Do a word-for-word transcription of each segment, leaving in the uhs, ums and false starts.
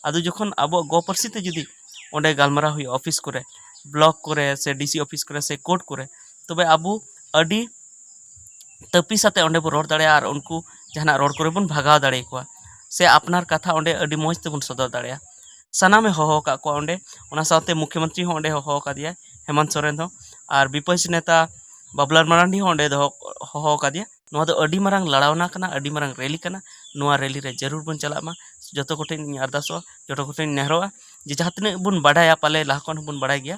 ᱟᱫᱚ ᱡᱚᱠᱷᱚᱱ ᱟᱵᱚᱣᱟᱜ ᱜᱚ ᱯᱟᱹᱨᱥᱤ ᱛᱮ ᱡᱩᱫᱤ ᱚᱸᱰᱮ ᱜᱟᱞᱢᱟᱨᱟᱣ ᱦᱩᱭᱩᱜᱼᱟ, ᱚᱯᱷᱤᱥ ᱠᱚᱨᱮ, ᱵᱞᱚᱠ ᱠᱚᱨᱮ, ᱥᱮ ᱰᱤᱥᱤ ᱚᱯᱷᱤᱥ ᱠᱚᱨᱮ, ᱥᱮ ᱠᱳᱨᱴ ᱠᱚᱨᱮ, ᱛᱚᱵᱮ ᱟᱵᱚ ᱟᱹᱰᱤ ᱛᱟᱹᱯᱤᱥ ᱟᱛᱮ ᱚᱸᱰᱮ ᱵᱚᱱ ᱨᱚᱲ ᱫᱟᱲᱮᱭᱟᱜᱼᱟ ᱟᱨ ᱩᱱᱠᱩ ᱡᱟᱦᱟᱱᱟᱜ ᱨᱚᱲ ᱠᱚᱨᱮ ᱵᱚᱱ ᱵᱷᱟᱜᱟᱣ ᱫᱟᱲᱮ ᱟᱠᱚᱣᱟ, ᱥᱮ ᱟᱯᱱᱟᱨ ᱠᱟᱛᱷᱟ ᱚᱸᱰᱮ ᱟᱹᱰᱤ ᱢᱚᱡᱽ ᱛᱮᱵᱚᱱ ᱥᱚᱫᱚᱨ ᱫᱟᱲᱮᱭᱟᱜᱼᱟ᱾ ᱥᱟᱱᱟᱢᱮ ᱦᱚᱦᱚ ᱟᱠᱟᱫ ᱠᱚᱣᱟ ᱚᱸᱰᱮ᱾ ᱚᱱᱟ ᱥᱟᱶᱛᱮ ᱢᱩᱠᱷᱭᱚᱢᱚᱱᱛᱨᱤ ᱦᱚᱸ ᱚᱸᱰᱮ ᱦᱚᱦᱚ ᱟᱠᱟᱫᱮᱭᱟᱭ, ᱦᱮᱢᱚᱱᱛ ᱥᱚᱨᱮᱱ ᱦᱚᱸ, ᱟᱨ ᱵᱤᱯᱚᱠᱥ ᱱᱮᱛᱟ ᱵᱟᱵᱩᱞᱟᱞ ᱢᱟᱨᱟᱱᱰᱤ ᱦᱚᱸ ᱚᱸᱰᱮ ᱫᱚᱦᱚ ᱦᱚᱦᱚ ᱟᱠᱟᱫᱮᱭᱟ᱾ ᱱᱚᱣᱟ ᱫᱚ ᱟᱹᱰᱤ ᱢᱟᱨᱟᱝ ᱞᱟᱲᱟᱣᱱᱟ ᱠᱟᱱᱟ, ᱟᱹᱰᱤ ᱢᱟᱨᱟᱝ ᱨᱮᱞᱤ ᱠᱟᱱᱟ᱾ ᱱᱚᱣᱟ ᱨᱮᱞᱤ ᱨᱮ ᱡᱟᱹᱨᱩᱲ ᱵᱚᱱ ᱪᱟᱞᱟᱜ ᱢᱟ᱾ ᱡᱚᱛᱚ ᱠᱚᱴᱷᱮᱱ ᱤᱧ ᱟᱨᱫᱟᱥᱚᱜᱼᱟ, ᱡᱚᱛᱚ ᱠᱚᱴᱷᱮᱱ ᱤᱧ ᱱᱮᱦᱚᱨᱚᱜᱼᱟ ᱡᱮ ᱡᱟᱦᱟᱸ ᱛᱤᱱᱟᱹᱜ ᱵᱚᱱ ᱵᱟᱰᱟᱭᱟ, ᱯᱟᱞᱮ ᱞᱟᱦᱟ ᱠᱷᱚᱱ ᱦᱚᱸᱵᱚᱱ ᱵᱟᱰᱟᱭ ᱜᱮᱭᱟ,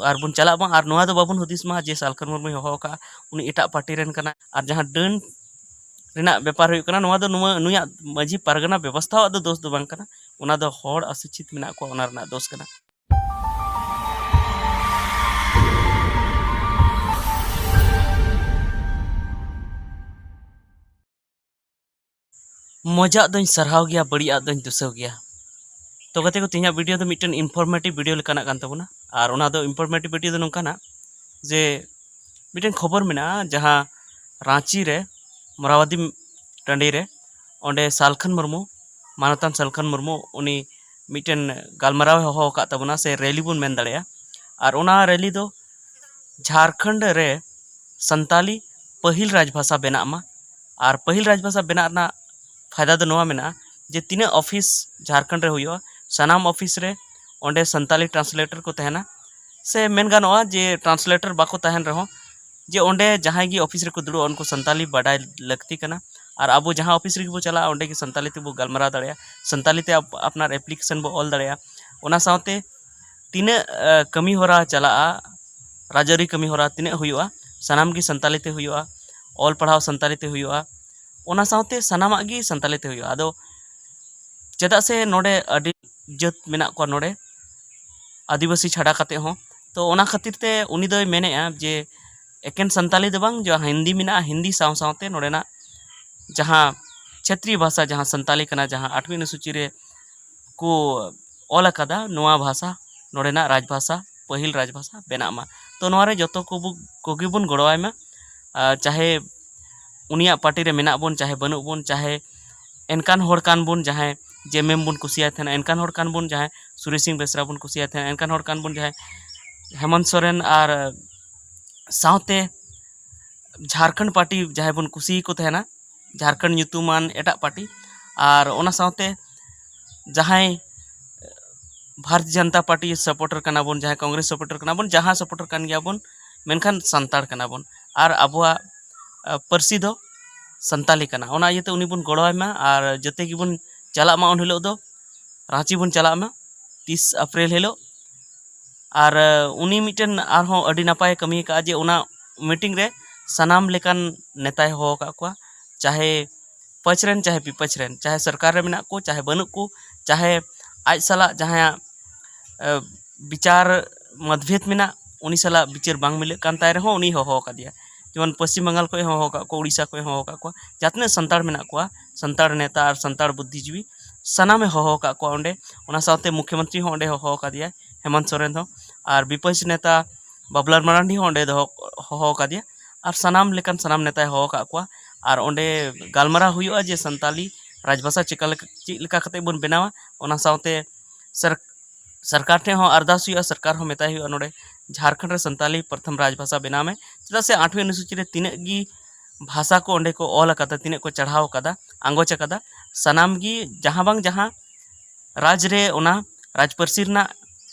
ᱟᱨ ᱵᱚᱱ ᱪᱟᱞᱟᱜ ᱢᱟ᱾ ᱟᱨ ᱱᱚᱣᱟ ᱫᱚ ᱵᱟᱵᱚᱱ ᱦᱩᱫᱤᱥ ᱢᱟ ᱡᱮ ᱥᱟᱞᱠᱷᱟᱱ ᱢᱩᱨᱢᱩᱭ ᱦᱚᱦᱚ ᱟᱠᱟᱫᱼᱟ, ᱩᱱᱤ ᱮᱴᱟᱜ ᱯᱟᱨᱴᱤ ᱨᱮᱱ ᱠᱟᱱᱟ, ᱟᱨ ᱡᱟᱦᱟᱸ ᱰᱟᱹᱱ ᱨᱮᱱᱟᱜ ᱵᱮᱯᱟᱨ ᱦᱩᱭᱩᱜ ᱠᱟᱱᱟ, ᱱᱚᱣᱟ ᱫᱚ ᱱᱚᱣᱟ ᱱᱩᱭᱟᱜ ᱢᱟᱹᱡᱷᱤ ᱯᱟᱨᱜᱟᱱᱟ ᱵᱮᱵᱚᱥᱛᱷᱟᱣᱟᱜ ᱫᱚ ᱫᱳᱥ ᱫᱚ ᱵᱟᱝ ᱠᱟᱱᱟ, ᱚᱱᱟ ᱫᱚ ᱦᱚᱲ ᱚᱥᱤᱪᱪᱷᱤᱛ ᱢᱮᱱᱟᱜ ᱠᱚᱣᱟ, ᱚᱱᱟ ᱨᱮᱱᱟᱜ ᱫᱳᱥ ᱠᱟᱱᱟ᱾ ᱢᱚᱡᱟᱜ ᱫᱚᱧ ᱥᱟᱨᱦᱟᱣ ᱜᱮᱭᱟ, ᱵᱟᱹᱲᱤᱡᱟᱜ ᱫᱚᱧ ᱫᱩᱥᱟᱹᱣ ᱜᱮᱭᱟ᱾ ᱛᱚ ᱜᱟᱛᱮ ᱠᱚ, ᱛᱮᱦᱮᱧᱟᱜ ᱵᱷᱤᱰᱤᱭᱳ ᱫᱚ ᱢᱤᱫᱴᱮᱱ ᱤᱱᱯᱷᱚᱨᱢᱮᱴᱤᱵᱷ ᱵᱷᱤᱰᱤᱭᱳ ᱞᱮᱠᱟᱱᱟᱜ ᱠᱟᱱ ᱛᱟᱵᱚᱱᱟ᱾ ᱟᱨ ᱚᱱᱟ ᱫᱚ ᱤᱱᱯᱷᱚᱨᱢᱮᱴᱤᱵᱷ ᱵᱷᱤᱰᱤᱭᱳ ᱫᱚ ᱱᱚᱝᱠᱟᱱᱟᱜ ᱡᱮ ᱢᱤᱫᱴᱮᱱ ᱠᱷᱚᱵᱚᱨ ᱢᱮᱱᱟᱜᱼᱟ, ᱡᱟᱦᱟᱸ ᱨᱟᱸᱪᱤ ᱨᱮ ᱢᱚᱨᱟᱣᱟᱫᱤ ᱴᱟᱺᱰᱤ ᱨᱮ, ᱚᱸᱰᱮ ᱥᱟᱞᱠᱷᱟᱱ ᱢᱩᱨᱢᱩ, ᱢᱟᱱᱚᱛᱟᱱ ᱥᱟᱞᱠᱷᱟᱱ ᱢᱩᱨᱢᱩ, ᱩᱱᱤ ᱢᱤᱫᱴᱮᱱ ᱜᱟᱞᱢᱟᱨᱟᱣ ᱮ ᱦᱚᱦᱚ ᱟᱠᱟᱫ ᱛᱟᱵᱚᱱᱟ, ᱥᱮ ᱨᱮᱞᱤ ᱵᱚᱱ ᱢᱮᱱ ᱫᱟᱲᱮᱭᱟᱜᱼᱟ᱾ ᱟᱨ ᱚᱱᱟ ᱨᱮᱞᱤ ᱫᱚ ᱡᱷᱟᱲᱠᱷᱚᱸᱰ ᱨᱮ ᱥᱟᱱᱛᱟᱞᱤ ᱯᱟᱹᱦᱤᱞ ᱨᱟᱡᱽᱵᱷᱟᱥᱟ ᱵᱮᱱᱟᱜ ᱢᱟ᱾ ᱟᱨ ᱯᱟᱹᱦᱤᱞ ᱨᱟᱡᱽᱵᱷᱟᱥᱟ ᱵᱮᱱᱟᱜ ᱨᱮᱱᱟᱜ ᱯᱷᱟᱭᱫᱟ ᱫᱚ ᱱᱚᱣᱟ ᱢᱮᱱᱟᱜᱼᱟ ᱡᱮ ᱛᱤᱱᱟᱹᱜ ᱚᱯᱷᱤᱥ ᱡᱷᱟᱲᱠᱷᱚᱸᱰ ᱨᱮ ᱦᱩᱭᱩᱜᱼᱟ, ᱥᱟᱱᱟᱢ ᱚᱯᱷᱤᱥ ᱨᱮ ᱚᱸᱰᱮ ᱥᱟᱱᱛᱟᱞᱤ ᱴᱨᱟᱱᱥᱞᱮᱴᱚᱨ ᱠᱚ ᱛᱟᱦᱮᱱᱟ, ᱥᱮ ᱢᱮᱱ ᱜᱟᱱᱚᱜᱼᱟ ᱡᱮ ᱴᱨᱟᱱᱥᱞᱮᱴᱚᱨ ᱵᱟᱠᱚ ᱛᱟᱦᱮᱱ ᱨᱮᱦᱚᱸ, ᱡᱮ ᱚᱸᱰᱮ ᱡᱟᱦᱟᱸᱭ ᱜᱮ ᱚᱯᱷᱤᱥ ᱨᱮᱠᱚ ᱫᱩᱲᱩᱵᱼᱟ, ᱩᱱᱠᱩ ᱥᱟᱱᱛᱟᱞᱤ ᱵᱟᱰᱟᱭ ᱞᱟᱹᱠᱛᱤ ᱠᱟᱱᱟ᱾ ᱟᱨ ᱟᱵᱚ ᱡᱟᱦᱟᱸ ᱚᱯᱷᱤᱥ ᱨᱮᱜᱮ ᱵᱚ ᱪᱟᱞᱟᱜᱼᱟ, ᱚᱸᱰᱮ ᱜᱮ ᱥᱟᱱᱛᱟᱞᱤ ᱛᱮᱵᱚ ᱜᱟᱞᱢᱟᱨᱟᱣ ᱫᱟᱲᱮᱭᱟᱜᱼᱟ, ᱥᱟᱱᱛᱟᱞᱤ ᱛᱮ ᱟᱯ- ᱟᱯᱱᱟᱨ ᱮᱯᱞᱤᱠᱮᱥᱚᱱ ᱵᱚ ᱚᱞ ᱫᱟᱲᱮᱭᱟᱜᱼᱟ᱾ ᱚᱱᱟ ᱥᱟᱶᱛᱮ ᱛᱤᱱᱟᱹᱜ ᱠᱟᱹᱢᱤ ᱦᱚᱨᱟ ᱪᱟᱞᱟᱜᱼᱟ, ᱨᱟᱡᱽᱟᱹᱨᱤ ᱠᱟᱹᱢᱤ ᱦᱚᱨᱟ ᱛᱤᱱᱟᱹᱜ ᱦᱩᱭᱩᱜᱼᱟ, ᱥᱟᱱᱟᱢ ᱜᱮ ᱥᱟᱱᱛᱟᱞᱤ ᱛᱮ ᱦᱩᱭᱩᱜᱼᱟ, ᱚᱞ ᱯᱟᱲᱦᱟᱣ ᱥᱟᱱᱛᱟᱞᱤ ᱛᱮ ᱦᱩᱭᱩᱜᱼᱟ, ᱚᱱᱟ ᱥᱟᱶᱛᱮ ᱥᱟᱱᱟᱢᱟᱜ ᱜᱮ ᱥᱟᱱᱛᱟᱞᱤ ᱛᱮ ᱦᱩᱭᱩᱜᱼᱟ᱾ ᱟᱫᱚ ᱪᱮᱫᱟᱜ ᱥᱮ ᱱᱚᱰᱮ ᱟᱹᱰᱤ ᱡᱟᱹᱛ ᱢᱮᱱᱟᱜ ᱠᱚᱣᱟ ᱱᱚᱰᱮ, ᱟᱹᱫᱤᱵᱟᱹᱥᱤ ᱪᱷᱟᱰᱟ ᱠᱟᱛᱮ ᱦᱚᱸ᱾ ᱛᱚ ᱚᱱᱟ ᱠᱷᱟᱹᱛᱤᱨ ᱛᱮ ᱩᱱᱤ ᱫᱚᱭ ᱢᱮᱱᱮᱫᱼᱟ ᱡᱮ ᱮᱠᱮᱱ ᱥᱟᱱᱛᱟᱞᱤ ᱫᱚ ᱵᱟᱝ, ᱡᱟᱦᱟᱸ ᱦᱤᱱᱫᱤ ᱢᱮᱱᱟᱜᱼᱟ, ᱦᱤᱱᱫᱤ ᱥᱟᱶ ᱥᱟᱶᱛᱮ ᱱᱚᱰᱮᱱᱟᱜ ᱡᱟᱦᱟᱸ ᱪᱷᱮᱛᱨᱤᱭᱚ ᱵᱷᱟᱥᱟ, ᱡᱟᱦᱟᱸ ᱥᱟᱱᱛᱟᱞᱤ ᱠᱟᱱᱟ, ᱡᱟᱦᱟᱸ ᱟᱴᱷᱣᱤ ᱚᱱᱩᱥᱩᱪᱤ ᱨᱮ ᱠᱚ ᱚᱞ ᱟᱠᱟᱫᱟ, ᱱᱚᱣᱟ ᱵᱷᱟᱥᱟ ᱱᱚᱰᱮᱱᱟᱜ ᱨᱟᱡᱽᱵᱷᱟᱥᱟ, ᱯᱟᱹᱦᱤᱞ ᱨᱟᱡᱽᱵᱷᱟᱥᱟ ᱵᱮᱱᱟᱜ ᱢᱟ᱾ ᱛᱚ ᱱᱚᱣᱟ ᱨᱮ ᱡᱚᱛᱚ ᱠᱚᱵᱚ ᱠᱚᱜᱮ ᱵᱚᱱ ᱜᱚᱲᱚᱣᱟᱭ ᱢᱟ᱾ ᱟᱨ ᱪᱟᱦᱮ ᱩᱱᱤᱭᱟᱜ ᱯᱟᱨᱴᱤ ᱨᱮ ᱢᱮᱱᱟᱜ ᱵᱚᱱ, ᱪᱟᱦᱮ ᱵᱟᱹᱱᱩᱜ ᱵᱚᱱ, ᱪᱟᱦᱮ ᱮᱱᱠᱟᱱ ᱦᱚᱲ ᱠᱟᱱ ᱵᱚᱱ, ᱡᱟᱦᱟᱸᱭ ᱡᱮ ᱮᱢ ᱮᱢ ᱵᱚᱱ ᱠᱩᱥᱤᱭᱟᱭ ᱛᱟᱦᱮᱱᱟ, ᱮᱱᱠᱟᱱ ᱦᱚᱲ ᱠᱟᱱ ᱵᱚᱱ ᱡᱟᱦᱟᱸᱭ ᱥᱩᱨᱮᱥ ᱥᱤᱝ ᱵᱮᱥᱨᱟ ᱵᱚᱱ ᱠᱩᱥᱤᱭᱟᱭ ᱛᱟᱦᱮᱱᱟ, ᱮᱱᱠᱟᱱ ᱦᱚᱲ ᱠᱟᱱ ᱵᱚᱱ ᱡᱟᱦᱟᱸᱭ ᱦᱮᱢᱚᱱᱛ ᱥᱚᱨᱮᱱ ᱟᱨ ᱥᱟᱶᱛᱮ ᱡᱷᱟᱨᱠᱷᱚᱸᱰ ᱯᱟᱨᱴᱤ ᱡᱟᱦᱟᱸᱭ ᱵᱚᱱ ᱠᱩᱥᱤᱭᱟᱠᱚ ᱛᱟᱦᱮᱱᱟ, ᱡᱷᱟᱨᱠᱷᱚᱸᱰ ᱧᱩᱛᱩᱢᱟᱱ ᱮᱴᱟᱜ ᱯᱟᱨᱴᱤ, ᱟᱨ ᱚᱱᱟ ᱥᱟᱶᱛᱮ ᱡᱟᱦᱟᱸᱭ ᱵᱷᱟᱨᱚᱛᱤᱭᱚ ᱡᱚᱱᱚᱛᱟ ᱯᱟᱨᱴᱤ ᱥᱟᱯᱳᱨᱴᱟᱨ ᱠᱟᱱᱟ ᱵᱚᱱ, ᱡᱟᱦᱟᱸᱭ ᱠᱚᱝᱜᱨᱮᱥ ᱥᱟᱯᱳᱨᱴᱟᱨ ᱠᱟᱱᱟ ᱵᱚᱱ, ᱡᱟᱦᱟᱸ ᱥᱟᱯᱳᱨᱴᱟᱨ ᱠᱟᱱ ᱜᱮᱭᱟ ᱵᱚᱱ, ᱢᱮᱱᱠᱷᱟᱱ ᱥᱟᱱᱛᱟᱲ ᱠᱟᱱᱟ ᱵᱚᱱ ᱟᱨ ᱟᱵᱚᱣᱟᱜ ᱯᱟᱹᱨᱥᱤ ᱫᱚ ᱥᱟᱱᱛᱟᱞᱤ ᱠᱟᱱᱟ᱾ ᱚᱱᱟ ᱤᱭᱟᱹᱛᱮ ᱩᱱᱤ ᱵᱚᱱ ᱜᱚᱲᱚ ᱟᱭ ᱢᱟ ᱟᱨ ᱡᱚᱛᱚ ᱜᱮᱵᱚᱱ ᱪᱟᱞᱟᱜ ᱢᱟ ᱩᱱ ᱦᱤᱞᱳᱜ ᱫᱚ, ᱨᱟᱺᱪᱤ ᱵᱚᱱ ᱪᱟᱞᱟᱜ ᱢᱟ ᱛᱤᱥ ᱮᱯᱨᱤᱞ ᱦᱤᱞᱳᱜ᱾ ᱟᱨ ᱩᱱᱤ ᱢᱤᱫᱴᱮᱱ ᱟᱨᱦᱚᱸ ᱟᱹᱰᱤ ᱱᱟᱯᱟᱭ ᱠᱟᱹᱢᱤ ᱟᱠᱟᱫᱼᱟ ᱡᱮ ᱚᱱᱟ ᱢᱤᱴᱤᱝ ᱨᱮ ᱥᱟᱱᱟᱢ ᱞᱮᱠᱟᱱ ᱱᱮᱛᱟᱭ ᱦᱚᱦᱚ ᱟᱠᱟᱫ ᱠᱚᱣᱟ, ᱪᱟᱦᱮ ᱯᱟᱹᱪ ᱨᱮᱱ ᱪᱟᱦᱮ ᱵᱤᱯᱟᱹᱪ ᱨᱮᱱ, ᱪᱟᱦᱮ ᱥᱚᱨᱠᱟᱨ ᱨᱮ ᱢᱮᱱᱟᱜ ᱠᱚ ᱪᱟᱦᱮ ᱵᱟᱹᱱᱩᱜ ᱠᱚ, ᱪᱟᱦᱮ ᱟᱡ ᱥᱟᱞᱟᱜ ᱡᱟᱦᱟᱸᱭᱟᱜ ᱵᱤᱪᱟᱨ ᱢᱚᱛᱵᱷᱮᱫ ᱢᱮᱱᱟᱜ, ᱩᱱᱤ ᱥᱟᱞᱟᱜ ᱵᱤᱪᱟᱹᱨ ᱵᱟᱝ ᱢᱤᱞᱟᱹᱜ ᱠᱟᱱ ᱛᱟᱭ ᱨᱮᱦᱚᱸ ᱩᱱᱤᱭ ᱦᱚᱦᱚ ᱟᱠᱟᱫᱮᱭᱟ᱾ ᱡᱮᱢᱚᱱ ᱯᱚᱥᱪᱤᱢ ᱵᱟᱝᱜᱟᱞ ᱠᱷᱚᱱ ᱦᱚᱦᱚ ᱟᱠᱟᱫ ᱠᱚᱣᱟ, ᱩᱲᱤᱥᱥᱟ ᱠᱷᱚᱱ ᱦᱚᱦᱚ ᱟᱠᱟᱫ ᱠᱚᱣᱟ, ᱡᱟᱦᱟᱸ ᱛᱤᱱᱟᱹᱜ ᱥᱟᱱᱛᱟᱲ ᱢᱮᱱᱟᱜ ᱠᱚᱣᱟ, ᱥᱟᱱᱛᱟᱲ ᱱᱮᱛᱟ ᱟᱨ ᱥᱟᱱᱛᱟᱲ ᱵᱩᱫᱽᱫᱷᱤᱡᱤᱵᱤ, ᱥᱟᱱᱟᱢᱮ ᱦᱚᱦᱚ ᱟᱠᱟᱫ ᱠᱚᱣᱟ ᱚᱸᱰᱮ᱾ ᱚᱱᱟ ᱥᱟᱶᱛᱮ ᱢᱩᱠᱷᱭᱚᱢᱚᱱᱛᱨᱤ ᱦᱚᱸ ᱚᱸᱰᱮ ᱦᱚᱦᱚ ᱟᱠᱟᱫᱮᱭᱟᱭ ᱦᱮᱢᱚᱱᱛ ᱥᱚᱨᱮᱱ ᱦᱚᱸ, ᱟᱨ ᱵᱤᱯᱚᱠᱥ ᱱᱮᱛᱟ ᱵᱟᱵᱩᱞᱟᱞ ᱢᱟᱨᱟᱱᱰᱤ ᱦᱚᱸ ᱚᱸᱰᱮ ᱫᱚᱦᱚ ᱦᱚᱦᱚ ᱟᱠᱟᱫᱮᱭᱟ, ᱟᱨ ᱥᱟᱱᱟᱢ ᱞᱮᱠᱟᱱ ᱥᱟᱱᱟᱢ ᱱᱮᱛᱟᱭ ᱦᱚᱦᱚ ᱟᱠᱟᱫ ᱠᱚᱣᱟ᱾ ᱟᱨ ᱚᱸᱰᱮ ᱜᱟᱞᱢᱟᱨᱟᱣ ᱦᱩᱭᱩᱜᱼᱟ ᱡᱮ ᱥᱟᱱᱛᱟᱞᱤ ᱨᱟᱡᱽᱵᱷᱟᱥᱟ ᱪᱮᱠᱟ ᱞᱮᱠᱟ, ᱪᱮᱫ ᱞᱮᱠᱟ ᱠᱟᱛᱮ ᱵᱚᱱ ᱵᱮᱱᱟᱣᱟ᱾ ᱚᱱᱟ ᱥᱟᱶᱛᱮ ᱥᱟᱨ ᱥᱚᱨᱠᱟᱨ ᱴᱷᱮᱱ ᱦᱚᱸ ᱟᱨᱫᱟᱥ ᱦᱩᱭᱩᱜᱼᱟ, ᱥᱚᱨᱠᱟᱨ ᱦᱚᱸ ᱢᱮᱛᱟᱭ ᱦᱩᱭᱩᱜᱼᱟ ᱱᱚᱰᱮ ᱡᱷᱟᱲᱠᱷᱚᱸᱰ ᱨᱮ ᱥᱟᱱᱛᱟᱞᱤ ᱯᱨᱚᱛᱷᱚᱢ ᱨᱟᱡᱽᱵᱷᱟᱥᱟ ᱵᱮᱱᱟᱣ ᱢᱮ᱾ ᱪᱮᱫᱟᱜ ᱥᱮ ᱟᱴᱷᱣᱤ ᱚᱱᱩᱥᱩᱪᱤ ᱨᱮ ᱛᱤᱱᱟᱹᱜ ᱜᱮ ᱵᱷᱟᱥᱟ ᱠᱚ ᱚᱸᱰᱮ ᱠᱚ ᱚᱞ ᱟᱠᱟᱫᱟ, ᱛᱤᱱᱟᱹᱜ ᱠᱚ ᱪᱟᱲᱦᱟᱣ ᱟᱠᱟᱫᱟ, ᱟᱸᱜᱚᱪ ᱟᱠᱟᱫᱟ, ᱥᱟᱱᱟᱢ ᱜᱮ ᱡᱟᱦᱟᱸ ᱵᱟᱝ ᱡᱟᱦᱟᱸ ᱨᱟᱡᱽ ᱨᱮ ᱚᱱᱟ ᱨᱟᱡᱽ ᱯᱟᱹᱨᱥᱤ ᱨᱮᱱᱟᱜ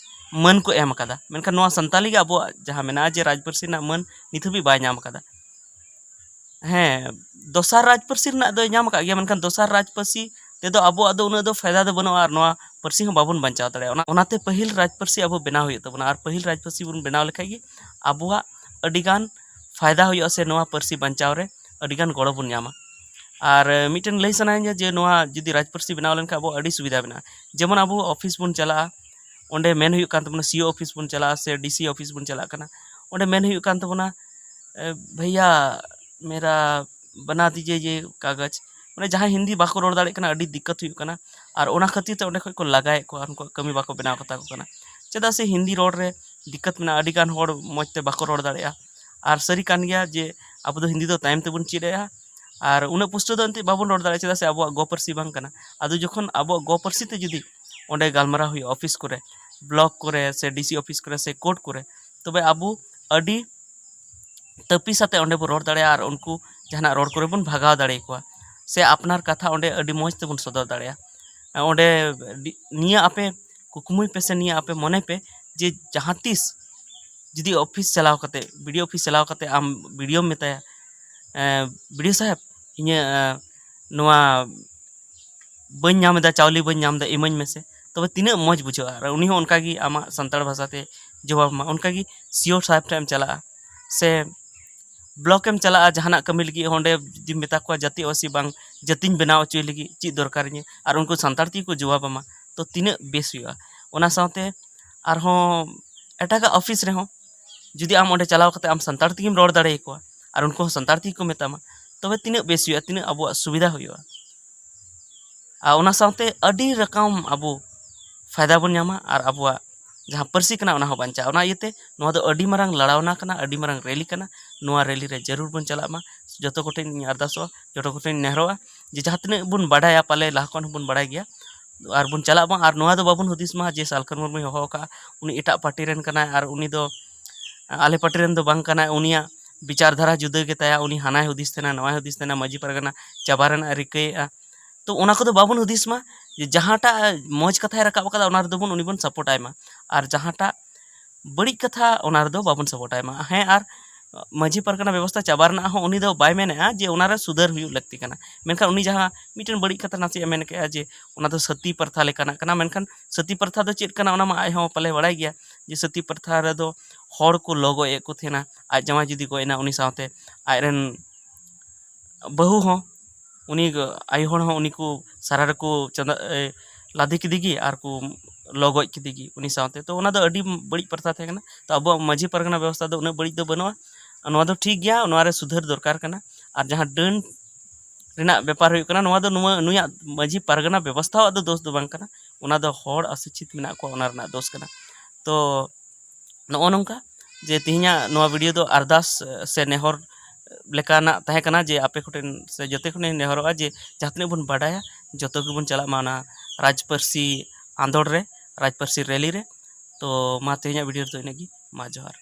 ᱢᱟᱹᱱ ᱠᱚ ᱮᱢ ᱟᱠᱟᱫᱟ᱾ ᱢᱮᱱᱠᱷᱟᱱ ᱱᱚᱣᱟ ᱥᱟᱱᱛᱟᱞᱤ ᱜᱮ ᱟᱵᱚᱣᱟᱜ ᱡᱟᱦᱟᱸ ᱢᱮᱱᱟᱜᱼᱟ ᱡᱮ ᱨᱟᱡᱽ ᱯᱟᱹᱨᱥᱤ ᱨᱮᱱᱟᱜ ᱢᱟᱹᱱ ᱱᱤᱛ ᱦᱟᱹᱵᱤᱡ ᱵᱟᱭ ᱧᱟᱢ ᱟᱠᱟᱫᱟ᱾ ᱦᱮᱸ, ᱫᱚᱥᱟᱨ ᱨᱟᱡᱽ ᱯᱟᱹᱨᱥᱤ ᱨᱮᱱᱟᱜ ᱫᱚᱭ ᱧᱟᱢ ᱟᱠᱟᱫ ᱜᱮᱭᱟ, ᱢᱮᱱᱠᱷᱟᱱ ᱫᱚᱥᱟᱨ ᱨᱟᱡᱽ ᱯᱟᱹᱨᱥᱤ ᱛᱮᱫᱚ ᱟᱵᱚᱣᱟᱜ ᱫᱚ ᱩᱱᱟᱹᱜ ᱫᱚ ᱯᱷᱟᱭᱫᱟ ᱫᱚ ᱵᱟᱹᱱᱩᱜᱼᱟ ᱟᱨ ᱱᱚᱣᱟ ᱯᱟᱹᱨᱥᱤ ᱦᱚᱸ ᱵᱟᱵᱚᱱ ᱵᱟᱧᱪᱟᱣ ᱫᱟᱲᱮᱭᱟᱜᱼᱟ᱾ ᱚᱱᱟ, ᱚᱱᱟᱛᱮ ᱯᱟᱹᱦᱤᱞ ᱨᱟᱡᱽ ᱯᱟᱹᱨᱥᱤ ᱟᱵᱚ ᱵᱮᱱᱟᱣ ᱦᱩᱭᱩᱜ ᱛᱟᱵᱚᱱᱟ ᱟᱨ ᱯᱟᱹᱦᱤᱞ ᱨᱟᱡᱽ ᱯᱟᱹᱨᱥᱤ ᱵᱚᱱ ᱵᱮᱱᱟᱣ ᱞᱮᱠᱷᱟᱡ ᱜᱮ ᱟᱵᱚᱣᱟᱜ ᱟᱹᱰᱤᱜᱟᱱ ᱯᱷᱟᱭᱫᱟ ᱦᱩᱭᱩᱜᱼᱟ ᱥᱮ ᱱᱚᱣᱟ ᱯᱟᱹᱨᱥᱤ ᱵᱟᱧᱪᱟᱣ ᱨᱮ ᱟᱹᱰᱤᱜᱟᱱ ᱜᱚᱲᱚ ᱵᱚᱱ ᱧᱟᱢᱟ᱾ ᱟᱨ ᱢᱤᱫᱴᱮᱱ ᱞᱟᱹᱭ ᱥᱟᱱᱟᱭᱤᱧᱟ ᱡᱮ ᱱᱚᱣᱟ ᱡᱩᱫᱤ ᱨᱟᱡᱽ ᱯᱟᱹᱨᱥᱤ ᱵᱮᱱᱟᱣ ᱞᱮᱱᱠᱷᱟᱱ ᱟᱵᱚ ᱟᱹᱰᱤ ᱥᱩᱵᱤᱫᱷᱟ ᱢᱮᱱᱟᱜᱼᱟ᱾ ᱡᱮᱢᱚᱱ ᱟᱵᱚ ᱚᱯᱷᱤᱥ ᱵᱚᱱ ᱪᱟᱞᱟᱜᱼᱟ, ᱚᱸᱰᱮ ᱢᱮᱱ ᱦᱩᱭᱩᱜ ᱠᱟᱱ ᱛᱟᱵᱚᱱᱟ, ᱥᱤ ᱳ ᱚᱯᱷᱤᱥ ᱵᱚᱱ ᱪᱟᱞᱟᱜᱼᱟ ᱥᱮ ᱰᱤ ᱥᱤ ᱚᱯᱷᱤᱥ ᱵᱚᱱ ᱪᱟᱞᱟᱜ ᱠᱟᱱᱟ, ᱚᱸᱰᱮ ᱢᱮᱱ ᱦᱩᱭᱩᱜ ᱠᱟᱱ ᱛᱟᱵᱚᱱᱟ, "ᱮ, ᱵᱷᱟᱭᱭᱟ, ᱢᱮᱨᱟ ᱵᱟᱱᱟ ᱫᱤᱡᱤᱭᱮ ᱭᱮ ᱠᱟᱜᱚᱡᱽ", ᱢᱟᱱᱮ ᱡᱟᱦᱟᱸᱭ ᱦᱤᱱᱫᱤ ᱵᱟᱠᱚ ᱨᱚᱲ ᱫᱟᱲᱮᱭᱟᱜ ᱠᱟᱱᱟ, ᱟᱹᱰᱤ ᱫᱤᱠᱠᱟᱛ ᱦᱩᱭᱩᱜ ᱠᱟᱱᱟ᱾ ᱟᱨ ᱚᱱᱟ ᱠᱷᱟᱹᱛᱤᱨ ᱛᱮ ᱚᱸᱰᱮ ᱠᱷᱚᱱ ᱠᱚ ᱞᱟᱜᱟᱭᱮᱫ ᱠᱚᱣᱟ, ᱩᱱᱠᱩᱣᱟᱜ ᱠᱟᱹᱢᱤ ᱵᱟᱠᱚ ᱵᱮᱱᱟᱣ ᱠᱟᱛᱟ ᱠᱚ ᱠᱟᱱᱟ᱾ ᱪᱮᱫᱟᱜ ᱥᱮ ᱦᱤᱱᱫᱤ ᱨᱚᱲ ᱨᱮ ᱫᱤᱠᱠᱟᱛ ᱢᱮᱱᱟᱜᱼᱟ, ᱟᱹᱰᱤ ᱜᱟᱱ ᱦᱚᱲ ᱢᱚᱡᱽ ᱛᱮ ᱵᱟᱠᱚ ᱨᱚᱲ ᱫᱟᱲᱮᱭᱟᱜᱼᱟ᱾ ᱟᱨ ᱥᱟᱹᱨᱤ ᱠᱟᱱ ᱜᱮᱭᱟ ᱡᱮ ᱟᱵᱚ ᱫᱚ ᱦᱤᱱᱫᱤ ᱫᱚ ᱛᱟᱭᱚᱢ ᱛᱮᱵᱚᱱ ᱪᱮᱫ ᱮᱜᱼᱟ᱾ ᱟᱨ ᱩᱱᱟᱹᱜ ᱯᱩᱥᱴᱟᱹᱣ ᱫᱚ ᱮᱱᱛᱮᱫ ᱵᱟᱵᱚᱱ ᱨᱚᱲ ᱫᱟᱲᱮᱭᱟᱜᱼᱟ, ᱪᱮᱫᱟᱜ ᱥᱮ ᱟᱵᱚᱣᱟᱜ ᱜᱚ ᱯᱟᱹᱨᱥᱤ ᱵᱟᱝ ᱠᱟᱱᱟ᱾ ᱟᱫᱚ ᱡᱚᱠᱷᱚᱱ ᱟᱵᱚᱣᱟᱜ ᱜᱚ ᱯᱟᱹᱨᱥᱤ ᱛᱮ ᱡᱩᱫᱤ ᱚᱸᱰᱮ ᱜᱟᱞᱢᱟᱨᱟᱣ ᱦᱩᱭᱩᱜᱼᱟ, ᱚᱯᱷᱤᱥ ᱠᱚᱨᱮ, ᱵᱞᱚᱠ ᱠᱚᱨᱮ ᱥᱮ ᱰᱤ ᱥᱤ ᱚᱯᱷᱤᱥ ᱠᱚᱨᱮ ᱥᱮ ᱠᱳᱨᱴ ᱠᱚᱨᱮ, ᱛᱚᱵᱮ ᱟᱵᱚ ᱟᱹᱰᱤ ᱛᱟᱹᱯᱤᱥ ᱟᱛᱮ ᱚᱸᱰᱮ ᱵᱚᱱ ᱨᱚᱲ ᱫᱟᱲᱮᱭᱟᱜᱼᱟ ᱟᱨ ᱩᱱᱠᱩ ᱡᱟᱦᱟᱱᱟᱜ ᱨᱚᱲ ᱠᱚᱨᱮ ᱵᱚᱱ ᱵᱷᱟᱜᱟᱣ ᱫᱟᱲᱮ ᱟᱠᱚᱣᱟ, ᱥᱮ ᱟᱯᱱᱟᱨ ᱠᱟᱛᱷᱟ ᱚᱸᱰᱮ ᱟᱹᱰᱤ ᱢᱚᱡᱽ ᱛᱮᱵᱚᱱ ᱥᱚᱫᱚᱨ ᱫᱟᱲᱮᱭᱟᱜᱼᱟ᱾ ᱚᱸᱰᱮ ᱱᱤᱭᱟᱹ ᱟᱯᱮ ᱠᱩᱠᱢᱩᱭ ᱯᱮ ᱥᱮ ᱱᱤᱭᱟᱹ ᱟᱯᱮ ᱢᱚᱱᱮ ᱯᱮ ᱡᱮ ᱡᱟᱦᱟᱸ ᱛᱤᱥ ᱡᱩᱫᱤ ᱚᱯᱷᱤᱥ ᱪᱟᱞᱟᱣ ᱠᱟᱛᱮ, ᱵᱤ ᱰᱤ ᱳ ᱚᱯᱷᱤᱥ ᱪᱟᱞᱟᱣ ᱠᱟᱛᱮ ᱟᱢ ᱵᱤ ᱰᱤ ᱳᱢ ᱢᱮᱛᱟᱭᱟ, "ᱮᱸ, ᱵᱤ ᱰᱤ ᱳ ᱥᱟᱦᱮᱵᱽ, ᱤᱧᱟᱹᱜ, ᱮᱸ, ᱱᱚᱣᱟ ᱵᱟᱹᱧ ᱧᱟᱢ ᱮᱫᱟ, ᱪᱟᱣᱞᱮ ᱵᱟᱹᱧ ᱧᱟᱢ ᱮᱫᱟ, ᱤᱢᱟᱹᱧ ᱢᱮᱥᱮ", ᱛᱚᱵᱮ ᱛᱤᱱᱟᱹᱜ ᱢᱚᱡᱽ ᱵᱩᱡᱷᱟᱹᱜᱼᱟ᱾ ᱟᱨ ᱩᱱᱤ ᱦᱚᱸ ᱚᱱᱠᱟᱜᱮ ᱟᱢᱟᱜ ᱥᱟᱱᱛᱟᱲ ᱵᱷᱟᱥᱟᱛᱮ ᱡᱚᱵᱟᱵᱽ ᱟᱢᱟ᱾ ᱚᱱᱠᱟᱜᱮ ᱥᱤ ᱳ ᱥᱟᱦᱮᱵᱽ ᱴᱷᱮᱱ ᱮᱢ ᱪᱟᱞᱟᱜᱼᱟ ᱥᱮ ᱵᱞᱚᱠ ᱮᱢ ᱪᱟᱞᱟᱜᱼᱟ ᱡᱟᱦᱟᱱᱟᱜ ᱠᱟᱹᱢᱤ ᱞᱟᱹᱜᱤᱫ, ᱚᱸᱰᱮ ᱡᱩᱫᱤᱢ ᱢᱮᱛᱟ ᱠᱚᱣᱟ ᱡᱟᱹᱛᱤ ᱟᱹᱫᱤᱵᱟᱹᱥᱤ ᱵᱟᱝ ᱡᱟᱹᱛᱤᱧ ᱵᱮᱱᱟᱣ ᱦᱚᱪᱚᱭ ᱞᱟᱹᱜᱤᱫ ᱪᱮᱫ ᱫᱚᱨᱠᱟᱨᱤᱧᱟᱹ, ᱟᱨ ᱩᱱᱠᱩ ᱥᱟᱱᱛᱟᱲ ᱛᱮᱜᱮ ᱠᱚ ᱡᱚᱵᱟᱵᱽ ᱟᱢᱟ, ᱛᱚ ᱛᱤᱱᱟᱹᱜ ᱵᱮᱥ ᱦᱩᱭᱩᱜᱼᱟ᱾ ᱚᱱᱟ ᱥᱟᱶᱛᱮ ᱟᱨᱦᱚᱸ ᱮᱴᱟᱜᱟᱜ ᱚᱯᱷᱤᱥ ᱨᱮᱦᱚᱸ ᱡᱩᱫᱤ ᱟᱢ ᱚᱸᱰᱮ ᱪᱟᱞᱟᱣ ᱠᱟᱛᱮ ᱟᱢ ᱥᱟᱱᱛᱟᱲ ᱛᱮᱜᱮᱢ ᱨᱚᱲ ᱫᱟᱲᱮᱭᱟᱠᱚᱣᱟ ᱟᱨ ᱩᱱᱠᱩ ᱦᱚᱸ ᱥᱟᱱᱛᱟᱲ ᱛᱮᱜᱮ ᱠᱚ ᱢᱮᱛᱟᱢᱟ, ᱛᱚᱵᱮ ᱛᱤᱱᱟᱹᱜ ᱵᱮᱥ ᱦᱩᱭᱩᱜᱼᱟ, ᱛᱤᱱᱟᱹᱜ ᱟᱵᱚᱣᱟᱜ ᱥᱩᱵᱤᱫᱷᱟ ᱦᱩᱭᱩᱜᱼᱟ᱾ ᱟᱨ ᱚᱱᱟ ᱥᱟᱶᱛᱮ ᱟᱹᱰᱤ ᱨᱚᱠᱚᱢ ᱟᱵᱚ ᱯᱷᱟᱭᱫᱟ ᱵᱚᱱ ᱧᱟᱢᱟ ᱟᱨ ᱟᱵᱚᱣᱟᱜ ᱡᱟᱦᱟᱸ ᱯᱟᱹᱨᱥᱤ ᱠᱟᱱᱟ ᱚᱱᱟ ᱦᱚᱸ ᱵᱟᱧᱪᱟᱜᱼᱟ᱾ ᱚᱱᱟ ᱤᱭᱟᱹᱛᱮ ᱱᱚᱣᱟ ᱫᱚ ᱟᱹᱰᱤ ᱢᱟᱨᱟᱝ ᱞᱟᱲᱟᱣᱱᱟ ᱠᱟᱱᱟ, ᱟᱹᱰᱤ ᱢᱟᱨᱟᱝ ᱨᱮᱞᱤ ᱠᱟᱱᱟ᱾ ᱱᱚᱣᱟ ᱨᱮᱞᱤ ᱨᱮ ᱡᱟᱹᱨᱩᱲ ᱵᱚᱱ ᱪᱟᱞᱟᱜ ᱢᱟ᱾ ᱡᱚᱛᱚ ᱠᱚᱴᱷᱮᱱ ᱤᱧ ᱟᱨᱫᱟᱥᱚᱜᱼᱟ, ᱡᱚᱛᱚ ᱠᱚᱴᱷᱮᱱ ᱤᱧ ᱱᱮᱦᱚᱨᱚᱜᱼᱟ ᱡᱮ ᱡᱟᱦᱟᱸ ᱛᱤᱱᱟᱹᱜ ᱵᱚᱱ ᱵᱟᱰᱟᱭᱟ, ᱯᱟᱞᱮ ᱞᱟᱦᱟ ᱠᱷᱚᱱ ᱦᱚᱸᱵᱚᱱ ᱵᱟᱰᱟᱭ ᱜᱮᱭᱟ, ᱟᱨ ᱵᱚᱱ ᱪᱟᱞᱟᱜ ᱢᱟ᱾ ᱟᱨ ᱱᱚᱣᱟ ᱫᱚ ᱵᱟᱵᱚᱱ ᱦᱩᱫᱤᱥ ᱢᱟ ᱡᱮ ᱥᱟᱞᱠᱷᱟᱱ ᱢᱩᱨᱢᱩᱭ ᱦᱚᱦᱚ ᱟᱠᱟᱫᱼᱟ, ᱩᱱᱤ ᱮᱴᱟᱜ ᱯᱟᱨᱴᱤ ᱨᱮᱱ ᱠᱟᱱᱟᱭ ᱟᱨ ᱩᱱᱤ ᱫᱚ ᱟᱞᱮ ᱯᱟᱨᱴᱤ ᱨᱮᱱ ᱫᱚ ᱵᱟᱝ ᱠᱟᱱᱟᱭ, ᱩᱱᱤᱭᱟᱜ ᱵᱤᱪᱟᱨ ᱫᱷᱟᱨᱟ ᱡᱩᱫᱟᱹ ᱜᱮᱛᱟᱭᱟ, ᱩᱱᱤ ᱦᱟᱱᱟᱭ ᱦᱩᱫᱤᱥ ᱛᱟᱦᱮᱱᱟ, ᱱᱚᱣᱟᱭ ᱦᱩᱫᱤᱥ ᱛᱟᱦᱮᱱᱟ, ᱢᱟᱹᱡᱷᱤ ᱯᱟᱨᱜᱟᱱᱟ ᱪᱟᱵᱟ ᱨᱮᱱᱟᱜ ᱮ ᱨᱤᱠᱟᱹᱭᱮᱫᱼᱟ᱾ ᱛᱚ ᱚᱱᱟ ᱠᱚᱫᱚ ᱵᱟᱵᱚᱱ ᱦᱩᱫᱤᱥ ᱢᱟ ᱡᱮ ᱡᱟᱦᱟᱸᱴᱟᱜ ᱢᱚᱡᱽ ᱠᱟᱛᱷᱟᱭ ᱨᱟᱠᱟᱵ ᱟᱠᱟᱫᱟ ᱚᱱᱟ ᱨᱮᱫᱚ ᱵᱚᱱ, ᱩᱱᱤ ᱵᱚᱱ ᱥᱟᱯᱳᱨᱴ ᱟᱭ ᱢᱟ, ᱟᱨ ᱡᱟᱦᱟᱸᱴᱟᱜ ᱵᱟᱹᱲᱤᱡ ᱠᱟᱛᱷᱟ ᱚᱱᱟ ᱨᱮᱫᱚ ᱵᱟᱵᱚᱱ ᱥᱟᱯᱳᱨᱴ ᱟᱭ ᱢᱟ᱾ ᱦᱮᱸ, ᱟᱨ ᱢᱟᱹᱡᱷᱤ ᱯᱟᱨᱜᱟᱱᱟ ᱵᱮᱵᱚᱥᱛᱷᱟ ᱪᱟᱵᱟ ᱨᱮᱱᱟᱜ ᱦᱚᱸ ᱩᱱᱤ ᱫᱚ ᱵᱟᱭ ᱢᱮᱱᱮᱫᱼᱟ ᱡᱮ ᱚᱱᱟ ᱨᱮ ᱥᱩᱫᱷᱟᱹᱨ ᱦᱩᱭᱩᱜ ᱞᱟᱹᱠᱛᱤ ᱠᱟᱱᱟ, ᱢᱮᱱᱠᱷᱟᱱ ᱩᱱᱤ ᱡᱟᱦᱟᱸ ᱢᱤᱫᱴᱮᱱ ᱵᱟᱹᱲᱤᱡ ᱠᱟᱛᱷᱟ ᱱᱟᱥᱮᱭᱟᱜ ᱢᱮᱱ ᱠᱮᱫᱼᱟ ᱡᱮ ᱚᱱᱟ ᱫᱚ ᱥᱟᱹᱛᱤ ᱯᱨᱚᱛᱷᱟ ᱞᱮᱠᱟᱱᱟᱜ ᱠᱟᱱᱟ, ᱢᱮᱱᱠᱷᱟᱱ ᱥᱟᱹᱛᱤ ᱯᱨᱚᱛᱷᱟ ᱫᱚ ᱪᱮᱫ ᱠᱟᱱᱟ ᱚᱱᱟ ᱢᱟ ᱟᱡ ᱦᱚᱸ ᱯᱟᱞᱮ ᱵᱟᱲᱟᱭ ᱜᱮᱭᱟ ᱡᱮ ᱥᱟᱹᱛᱤ ᱯᱨᱚᱛᱷᱟ ᱨᱮᱫᱚ ᱦᱚᱲ ᱠᱚ ᱞᱚ ᱜᱚᱡ ᱮᱫ ᱠᱚ ᱛᱟᱦᱮᱱᱟ᱾ ᱟᱡ ᱡᱟᱶᱟᱭ ᱡᱩᱫᱤ ᱜᱚᱡ ᱮᱱᱟ ᱩᱱᱤ ᱥᱟᱶᱛᱮ ᱟᱡᱨᱮᱱ ᱵᱟᱹᱦᱩ ᱦᱚᱸ, ᱩᱱᱤ ᱟᱭᱳ ᱦᱚᱲ ᱦᱚᱸ ᱩᱱᱤ ᱠᱚ ᱥᱟᱨᱟ ᱨᱮᱠᱚ ᱪᱟᱸᱫᱟ, ᱮ, ᱞᱟᱫᱮ ᱠᱮᱫᱮ ᱜᱮ ᱟᱨ ᱠᱚ ᱞᱚ ᱜᱚᱡ ᱠᱮᱫᱮ ᱜᱮ ᱩᱱᱤ ᱥᱟᱶᱛᱮ᱾ ᱛᱚ ᱚᱱᱟ ᱫᱚ ᱟᱹᱰᱤ ᱵᱟᱹᱲᱤᱡ ᱯᱨᱚᱛᱷᱟ ᱛᱟᱦᱮᱸ ᱠᱟᱱᱟ᱾ ᱛᱚ ᱟᱵᱚᱣᱟᱜ ᱢᱟᱹᱡᱷᱤ ᱯᱟᱨᱜᱟᱱᱟ ᱵᱮᱵᱚᱥᱛᱷᱟ ᱫᱚ ᱩᱱᱟᱹᱜ ᱵᱟᱹᱲᱤᱡ ᱫᱚ ᱵᱟᱹᱱᱩᱜᱼᱟ᱾ ᱱᱚᱣᱟ ᱫᱚ ᱴᱷᱤᱠ ᱜᱮᱭᱟ, ᱱᱚᱣᱟ ᱨᱮ ᱥᱩᱫᱷᱟᱹᱨ ᱫᱚᱨᱠᱟᱨ ᱠᱟᱱᱟ᱾ ᱟᱨ ᱡᱟᱦᱟᱸ ᱰᱟᱹᱱ ᱨᱮᱱᱟᱜ ᱵᱮᱯᱟᱨ ᱦᱩᱭᱩᱜ ᱠᱟᱱᱟ, ᱱᱚᱣᱟ ᱫᱚ ᱱᱚᱣᱟ, ᱱᱩᱭᱟᱜ ᱢᱟᱹᱡᱷᱤ ᱯᱟᱨᱜᱟᱱᱟ ᱵᱮᱵᱚᱥᱛᱷᱟᱣᱟᱜ ᱫᱚ ᱫᱳᱥ ᱫᱚ ᱵᱟᱝ ᱠᱟᱱᱟ, ᱚᱱᱟ ᱫᱚ ᱦᱚᱲ ᱚᱥᱤᱪᱪᱷᱤᱛ ᱢᱮᱱᱟᱜ ᱠᱚᱣᱟ, ᱚᱱᱟ ᱨᱮᱱᱟᱜ ᱫᱳᱥ ᱠᱟᱱᱟ᱾ ᱛᱚ ᱱᱚᱜᱼᱚ ᱱᱚᱝᱠᱟ ᱡᱮ ᱛᱮᱦᱮᱧᱟᱜ ᱱᱚᱣᱟ ᱵᱷᱤᱰᱤᱭᱳ ᱫᱚ ᱟᱨᱫᱟᱥ ᱥᱮ ᱱᱮᱦᱚᱨ ᱞᱮᱠᱟᱱᱟᱜ ᱛᱟᱦᱮᱸ ᱠᱟᱱᱟ ᱡᱮ ᱟᱯᱮ ᱠᱚᱴᱷᱮᱱ ᱥᱮ ᱡᱚᱛᱚ ᱠᱚᱴᱷᱮᱱ ᱱᱮᱦᱚᱨᱚᱜᱼᱟ ᱡᱮ ᱡᱟᱦᱟᱸ ᱛᱤᱱᱟᱹᱜ ᱵᱚᱱ ᱵᱟᱰᱟᱭᱟ ᱡᱚᱛᱚ ᱜᱮᱵᱚᱱ ᱪᱟᱞᱟᱜ ᱢᱟ ᱚᱱᱟ ᱨᱟᱡᱽ ᱯᱟᱹᱨᱥᱤ ᱟᱸᱫᱳᱲ ᱨᱮ, ᱨᱟᱡᱽ ᱯᱟᱹᱨᱥᱤ ᱨᱮᱞᱤ ᱨᱮ᱾ ᱛᱚ ᱢᱟ ᱛᱮᱦᱮᱧᱟᱜ ᱵᱷᱤᱰᱤᱭᱳ ᱨᱮᱫᱚ ᱤᱱᱟᱹᱜ ᱜᱮ, ᱢᱟ ᱡᱚᱦᱟᱨ᱾